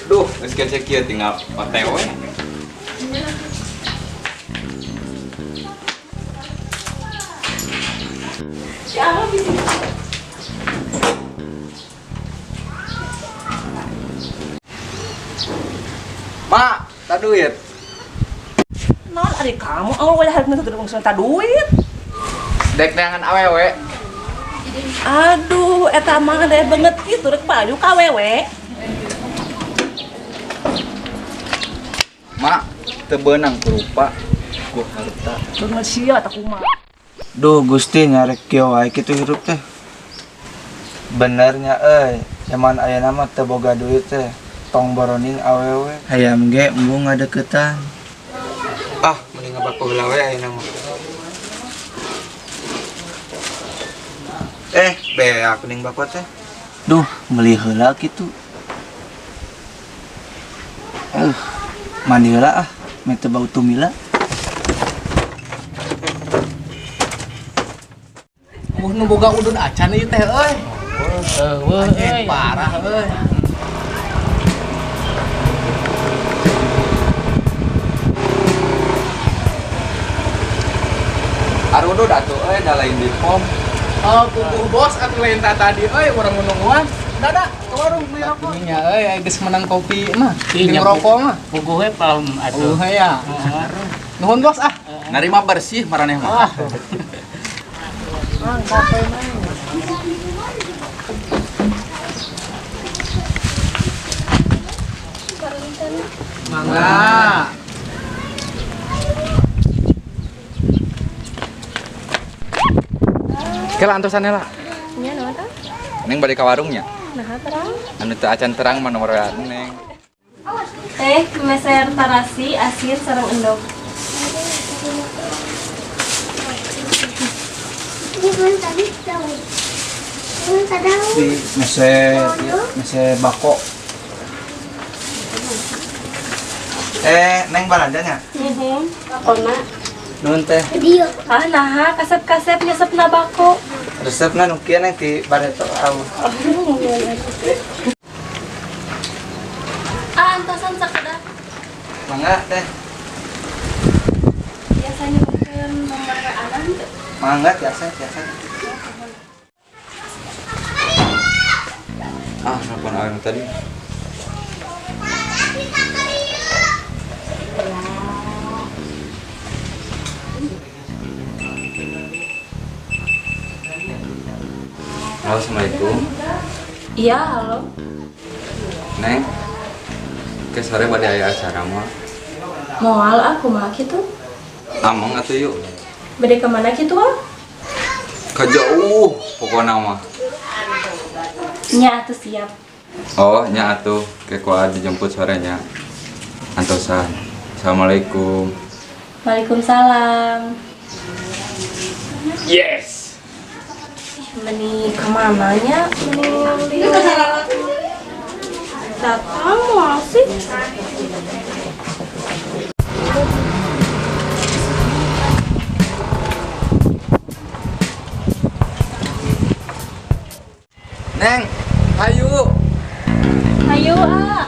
Duh, geus kece kieu tinggal OTW. Mak, tak duit. Non, adik kamu, oh, wajah harus nuntut langsung tak duit. Dek neangan awewe. Aduh, eta mah deh banget gitu rek payu ka awewe. Mak, teu beunang kurupa ku harta. Beungeut sia tah kumaha. Duh, Gusti nyarek kieu wae kitu hirup teh. Benernya euy, zaman ayeuna mah teu boga duit teh. Tong boroning awewe. Hayam ge embung ngadeukeutan. Ah, mending ngabako heula we ayeuna mah. Beak mending bako teh. Duh, meuli heula kitu. Mandi heula ah, meh teu bau tumila. Mun nu boga udun acan ieu teh euy. Eueuh euy. Parah euy. Arudud atuh euy da lain di pom. Oh, puguh bos atuh lain ta tadi euy urang nungguan. Dada ke warung beli rokok. Nya euy geus menang kopi mah. Jeung rokok mah. Puguh we palem atuh. Puguh ya. Nuhun bos ah. Narima bersih maraneh mah. Mang, kopi mang. Mangga. Kela antosan heula. Nya naon tah? Neng bade ka warungnya. Naha terang? Anu teu acan terang mah nomor WA Neng. Teh meser tarasi asin sareng endog. Di meser, meser bako. Neng balanjanya? Nuhun, bakona. Nuhun teh. Ah, naha kasep-kasep nyesepna bako. Resepna nu kieu neng ti bareto au. Ah, antosan sakedah. Mangga teh. Biasa nyebutkeun nomor WA-na henteu? Mangga tiasa, tiasa. Ah, nelpon awewe tadi. Halo, assalamualaikum. Iya, halo. Neng, ke sore bade aya acara mah. Moal ah, kumaha kitu? Ameng atuh yuk. Bade ka mana kitu ah? Ka jauh pokona mah. Nya atuh siap. Oh, nya atuh ke kuat dijemput sorenya. Antosan. Assalamualaikum. Waalaikumsalam. Yes. Meni kemana nya? Meni datang moal sih. Neng, hayu. Hayu, ah.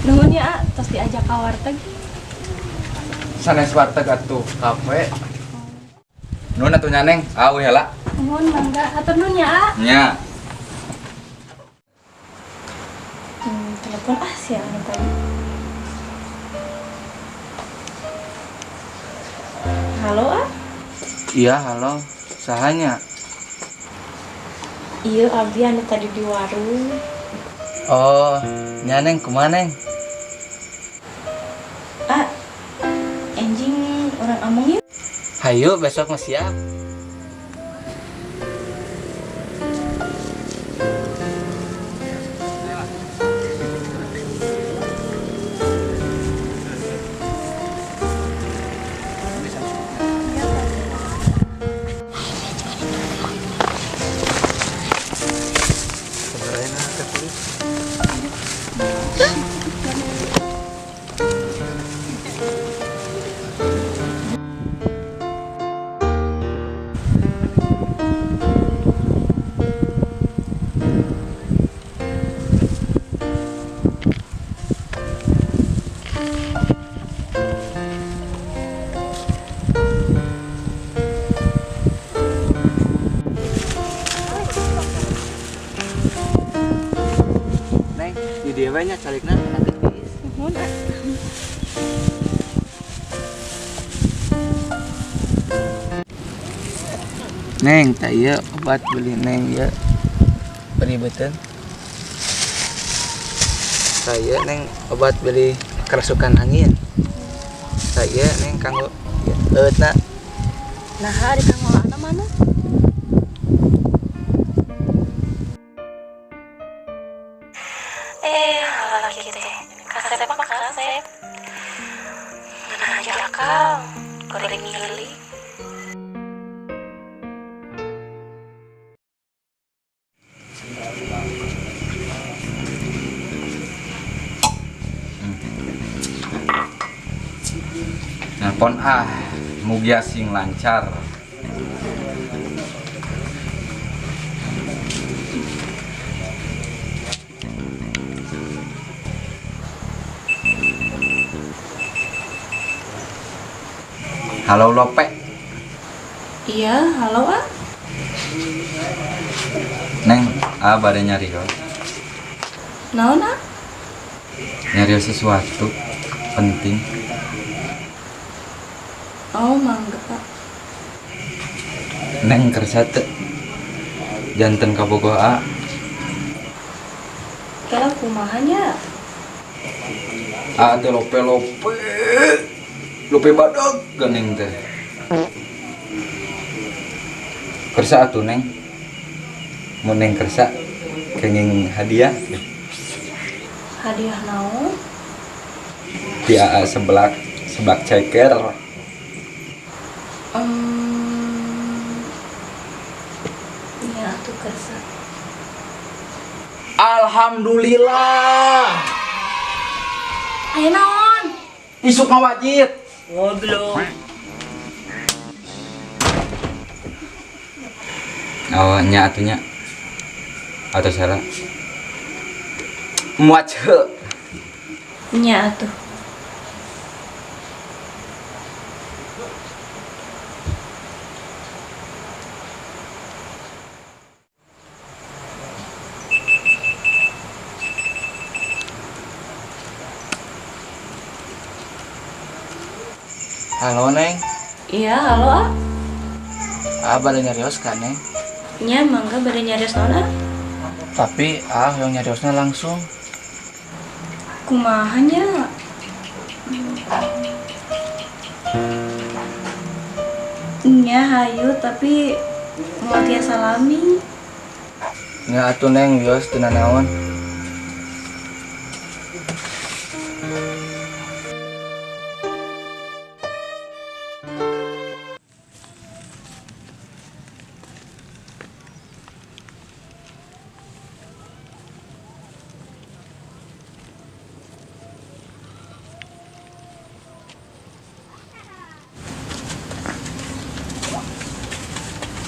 Nuhun ya, ah, tos diajak ka warteg. Sanes warteg atuh, kafe. Nuhun atuh nya, Neng. Ah, euy heula. Nuhun, mangga. Hatur nuhun ya, ah. Nya. Telepon ah si anu tadi. Halo, ah? Iya, halo. Sahanya? Iya, abdi anu tadi di warung. Oh, nya Neng, kumaha Neng? Ah, enjing orang among yuk. Hayu besok mah siap. Neng, di dia banyak calikna gratis. Nuhun ah. Neng, tak iya obat beli neng ya. Beri beten. Saya neng obat beli kerasukan angin. Saya neng kanggo ya, leueutna. Nah, ari kanggo ana mana? Laki teh kasep mah kasep. Ngeunah aja akal, goreng milih. Nelpon ah, mugia sing lancar. Halo Lope. Iya, halo ah. Neng, ah bade nyarios. Naon ah? Nyarios sesuatu penting. Oh, mangga Pak. Neng kersa teu? Janten kabogoh a. Kela kumaha nya? A teh lope-lope. Lope badag ganeng teh. Kersa atuh Neng. Mun Neng kersa kenging hadiah. Hadiah naon? Ti AA seblak, seblak ceker. Iya atuh kersa. Alhamdulillah. Aya naon? Isuk mah wajib. Goblok. Oh, nya atunya. Atau salah. Muat heuh. Nya atuh. Halo Neng. Iya, halo ah. Ah bade nyarios ka Neng. Nya mangga bade nyarios naon ah? Tapi ah yang nyariosna langsung. Kumaha nya? Nya hayu tapi moal tiasa lami. Nya atuh Neng wios teu nanaon.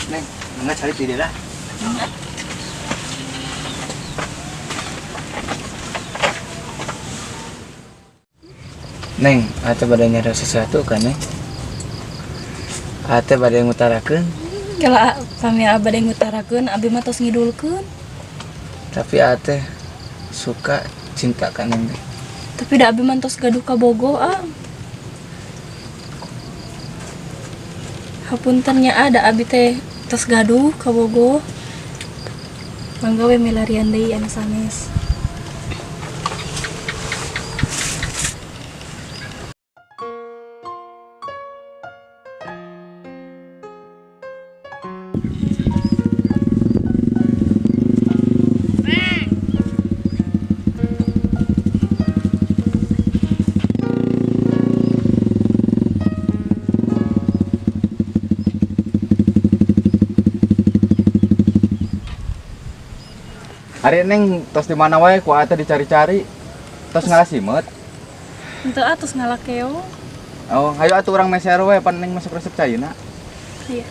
Neng, mangga cari di daerah. Neng, ate bade nyari sesuatu kan, Neng? Ate bade ngutarakeun. Kela pami bade ngutarakeun, abi mah tos ngidulkeun. Tapi ate suka cinta ka Neng. Tapi da abi mah tos gaduh kabogoh, ah. Hapunten nya ada abi teh tos gaduh kabogoh. Mangga we milarian deui anu sanes. Ari Neng tos di mana wae ku ate dicari-cari. Tos ngala simeut. Henteu ah, tos ngala keong. Oh, hayu atuh urang meser we pan Neng masuk resep caina. Iya.